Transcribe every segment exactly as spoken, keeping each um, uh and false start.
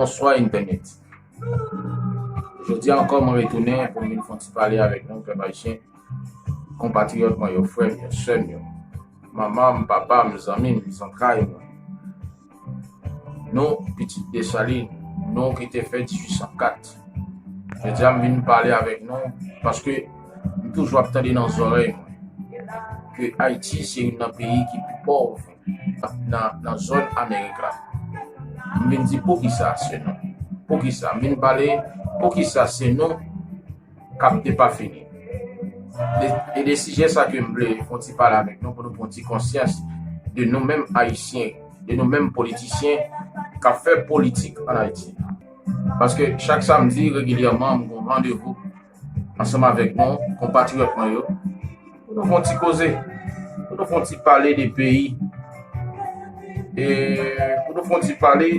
Bonswa entènèt. Jodi a ankò, mwen retounen pou m vin fè yon ti pale avèk nou, pèp ayisyen, konpatriyòt mwen yo, frè m yo, sè m yo, manman m, papa m, zanmi m, zantray mwen. Nou, pitit Desalin, nou ki te fè dizuit san kat. Jodi a, m vin pale avèk nou paske m toujou ap tande nan zòrèy mwen ke Ayiti se youn nan peyi ki pi pòv nan, nan zòn Amerik la. M vin di, poukisa se nou? Poukisa? M vin pale, poukisa se nou k ap depafini? E, e de sijè sa ke m vle fè yon ti pale avèk nou, pou nou pran yon ti konsyans de nou menm Ayisyen, de nou menm politisyen k ap fè politik ann Ayiti. Paske chak samdi, regilyèman, m gen yon randevou ansanm avèk nou, konpatriyòt mwen yo, pou nou fè yon ti koze, pou nou fè yon ti pale de peyi, e pou nou fè yon ti pale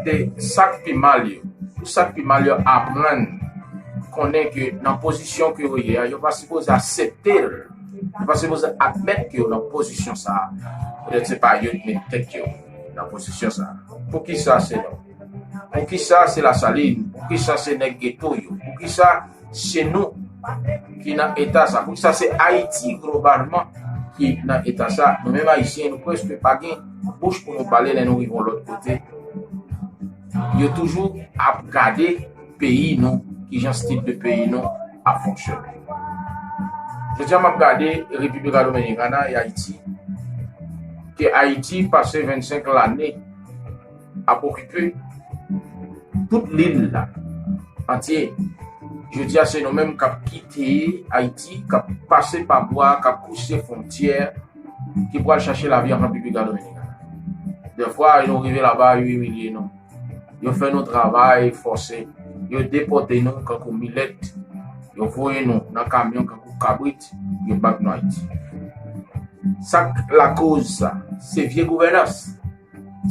de sa k pi mal yo. Pou sa k pi mal yo aprann konnen ke nan pozisyon ke yo ye a, yo pa sipoze aksepte l. Yo pa sipoze admèt ke yo nan pozisyon sa a. Poutèt se pa yo ki met tèt yo nan pozisyon sa a. Poukisa se nou? Poukisa se Lasalin? Poukisa se nèg geto yo? Poukisa se nou ki nan eta sa? Poukisa se Ayiti globalman ki nan eta sa? Nou menm Ayisyen, nou prèske pa gen bouch pou nou pale lè nou rive yon lòt kote. Yo toujou ap gade peyi nou, kijan stil de peyi nou ap fonksyone. Jodi a, m ap gade República Dominicana e Ayiti, ke Ayiti pase vennsenk lane ap okipe tout lil la antye. Jodi a, se nou menm k ap kite Ayiti, k ap pase pa bwa, k ap kwouse fwontyè, ki pral chache lavi an República Dominicana. Dèfwa, nou rive laba, yo imilye nou. Yo fè nou travay fòse. Yo depòte nou kankou milèt. Yo voye nou nan kamyon kankou kabrit. Yo bat nou Ayiti. Sa k lakoz sa? Se vye gouvènans.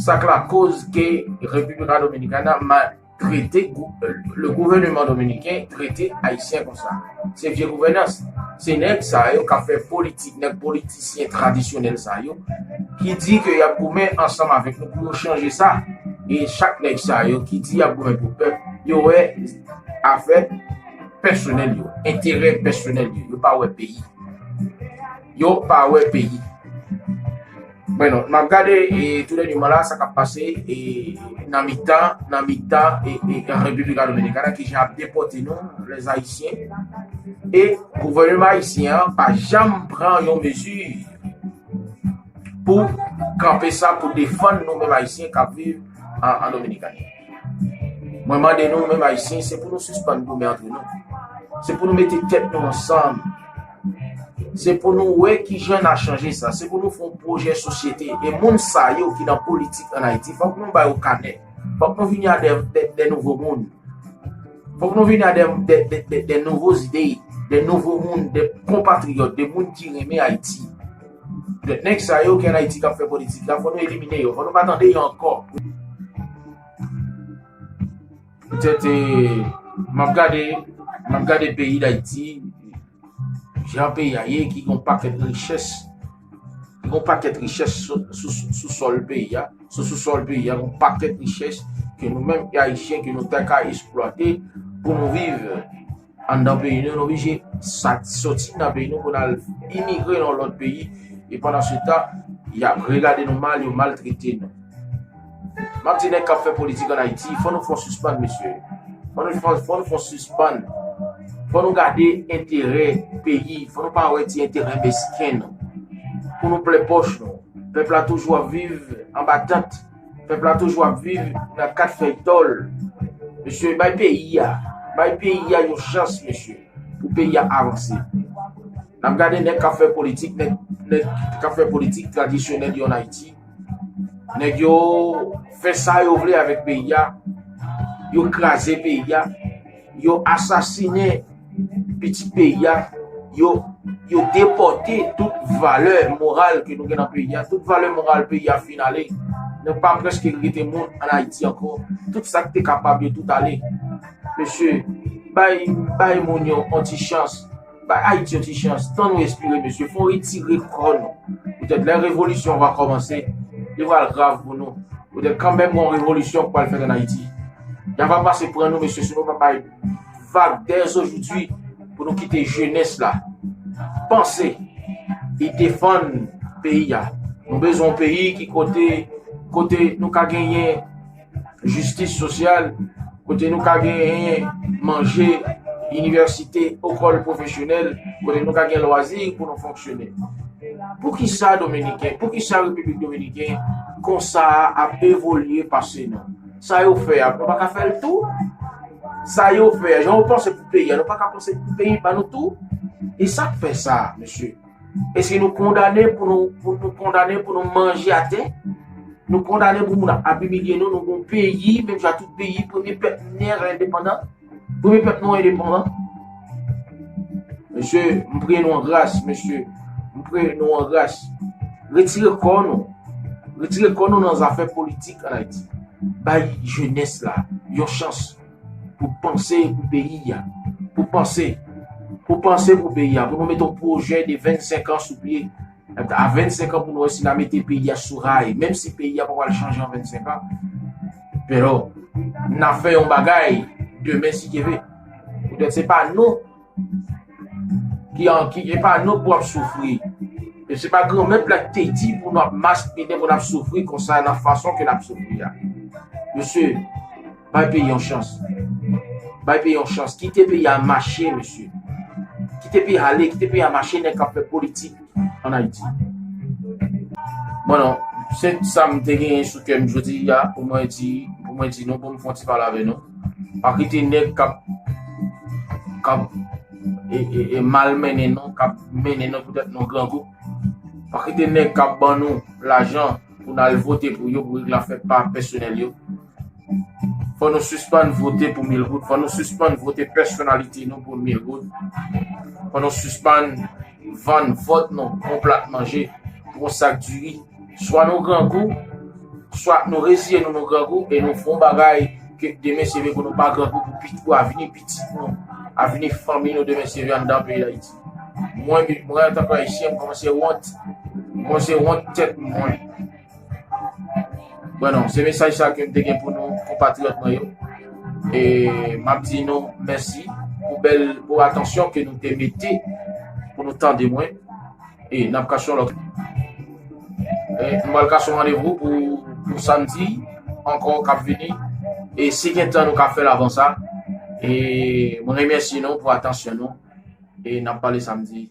Sa k lakoz ke República Dominicana maltrete gou-, le gouvernement dominicain trete Ayisyen konsa. Se vye gouvènans. Se nèg sa yo k ap fè politik, nèg politisyen tradisyonèl sa yo, ki di ke y ap goumen ansanm avèk nou pou yo chanje sa. E chak nèg sa yo ki di y ap goumen pou pèp, yo wè afè pèsonèl yo, enterè pèsonèl yo. Yo pa wè peyi. Yo pa wè peyi. Bon, non, m ap gade, e, tou dènyèman la, sa k ap pase, e, nan mitan, nan mitan, e, e, República Dominicana, kijan y ap depòte nou, les Haïtiens. E gouvènman ayisyen an pa janm pran yon mezi pou kanpe sa, pou defann nou menm Ayisyen k ap viv an, an Dominikani. Mwen mande nou, menm Ayisyen, se pou nou sispann goumen antre nou. Se pou nou mete tèt nou ansanm. Se pou nou wè kijan n a chanje sa. Se pou nou fè yon pwojè sosyete. E moun sa yo ki nan politik ann Ayiti, fòk nou ba yo kanè. Fòk nou vini a de, de, de nouvo moun. Fòk nou vini a de, de, de, de, de nouvo ide, de nouvo moun, de konpatriyòt, de moun ki renmen Ayiti. Petèt nèg sa yo ki ann Ayiti k ap fè politik la, fò nou elimine yo. Fò nou pa tande yo ankò. Petèt, eh, m ap gade, m ap gade peyi Dayiti, jan peyi a ye, ki gen yon pakèt richès, ki gen yon pakèt richès sou, sou, sou sòl peyi a, sou, sou sòl peyi a, gen yon pakèt richès ke nou menm Ayisyen, ke nou ta ka eksplwate pou nou viv anndan peyi nou, nou oblije sa-, sòti nan peyi nou pou n al imigre nan lòt peyi, e pandan se tan, y ap regade nou mal, yo maltrete nou. M ap di nèg k ap fè politik ann Ayiti, fò nou fè yon sispann, mesye. Fò nou, fò, fò nou fè yon sispann. Fò nou gade enterè peyi, fò nou pa wè ti enterè mesken nou. Pou nou plen pòch nou. Pèp la toujou ap viv anba tant. Pèp la toujou ap viv nan kat fèy tòl. Mesye, bay peyi a, bay peyi a yon chans, mesye, pou peyi a avanse. N ap gade nèg k ap fè politik, nèg, nèg k ap fè politik tradisyonèl yo ann Ayiti. Nèg yo fè sa yo vle avèk peyi a. Yo kraze peyi a. Yo asasinen pitit peyi a. Yo, yo depòte tout valè moral ke nou gen nan peyi a. Tout valè moral peyi a fin ale. Nou pa prèske rete moun ann Ayiti ankò. Tout sa k te kapab, yo tout ale. Mesye, bay, bay moun yo yon ti chans. Bay Ayiti yon ti chans. Tann nou respire, mesye. Fò nou retire kò nou. Poutèt lè revolisyon va kòmanse, li pral grav pou nou. Kanmenm, gon revolisyon k pral fèt ann Ayiti. Y ap pase pran nou, mesye, si nou pa bay vag dè zojoudwi pou nou kite jenès la panse e defann peyi a. Nou bezwen yon peyi ki kote, kote nou ka genyen jistis sosyal, kote nou ka genyen manje, inivèsite, lekòl pwofesyonèl, kote nou ka gen lwazi pou nou fonksyone. Poukisa Dominiken, poukisa Repiblik Dominiken konsa ap evolye pase nou? Sa yo fè a, nou pa ka fè l tou? Sa yo fè a, jan yo panse pou peyi a, nou pa ka panse pou peyi pa nou tou? E sa k fè sa, mesye? Èske nou kondane pou nou, pou nou kondane pou nou manje atè? Nou kondane pou moun ap, ap imilye nou, nou gon peyi, menm jan tout peyi, premye pèp nè endepandan, premye pèp nou endepandan. Mesye, m priye nou an gras, mesye, m priye nou an gras. Retire kò nou, retire kò nou nan zafè politik ann Ayiti. Bay jenès la yon chans pou panse pou peyi a, pou panse, pou panse pou peyi a, pou nou mete yon pwojè de vennsenk an sou pye. A vennsenk an pou nou wè si n a mete peyi a sou ray, menm si peyi a pa pral chanje an vennsenk an. Pero, n a fè yon bagay demen si Dye ve. Poutèt se pa nou ki an, ki, e pa nou pou ap soufri. E se pa Granmèt la ki te di pou nou ap maspinen, pou n ap soufri konsa nan fason ke n ap soufri a. Mesye, bay peyi yon chans. Bay peyi yon chans. Kite peyi a mache, mesye. Kite peyi a ale, kite peyi a mache, nèg k ap fè politik ann Ayiti. Bon, non, se sa m te genyen sou kè m jodi a pou mwen di, pou mwen di nou, pou m fè yon ti pale avè nou. Pa kite nèg k ap, k ap e, e, e malmennen nou, k ap mennen nou poutèt nou grangou. Pa kite nèg k ap ban nou lajan pou n al vote pou yo, pou règleman fè pa pèsonèl yo. Fò nou sispann vote pou mil goud. Fò nou sispann vote pèsonalite nou pou mil goud. Fò nou sispann vann vòt nou pou yon plat manje, pou yon sak diri. Swa nou grangou, swa nou reziye nou, nou grangou, e nou fè yon bagay ke demen se vre pou nou pa grangou, pou pit, pou avni pitit nou, avni fanmi nou demen se vre anndan peyi Dayiti. Mwen, mwen, antanke Ayisyen, m kòmanse wont. M kòmanse wont tèt mwen. Bon, non, se mesaj sa ke m te gen pou nou, konpatriyòt mwen yo. E m ap di nou mèsi pou bèl, pou atansyon ke nou te mete pou nou tande mwen. E n ap kase yon lòt. E m pral kase yon randevou pou, pou samdi ankò k ap vini. E si gen tan, nou ka fè l avan sa. E mwen remèsye nou pou atansyon nou. E n ap pale samdi.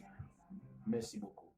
Mèsi bokou.